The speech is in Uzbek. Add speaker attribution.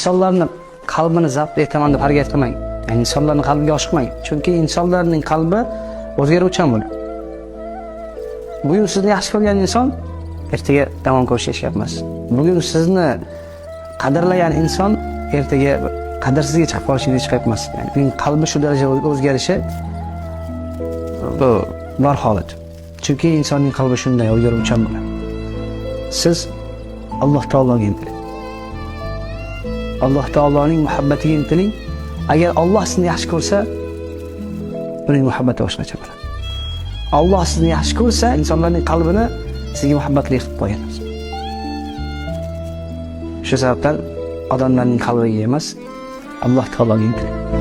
Speaker 1: Insonlarni qalbini zabt etaman deb harakat qilmang. Ya'ni insonlarning qalbiga oshiqmang. Chunki insonlarning qalbi o'zgaruvchan bo'ladi. Bugun sizni yaxshi ko'rgan inson ertaga yomon ko'rishga hech gap emas. Bugun sizni qadrlagan inson ertaga qadrsizga chiqib qolishiga hech gap emas. Ya'ni uning qalbi shu darajada o'zgarishi bu bor holat. Chunki insonning qalbi shunday o'zgaruvchan bo'ladi. Siz Alloh taologa intiling. Alloh taoloning muhabbatiga intiling. Agar Alloh sizni yaxshi ko'rsa, uning muhabbati boshqacha bo'ladi. Alloh sizni yaxshi ko'rsa, insonlarning qalbini sizga muhabbatli qilib qo'yadi. Shu sababdan odamlarning qalbiga emas, Alloh taologa intiling.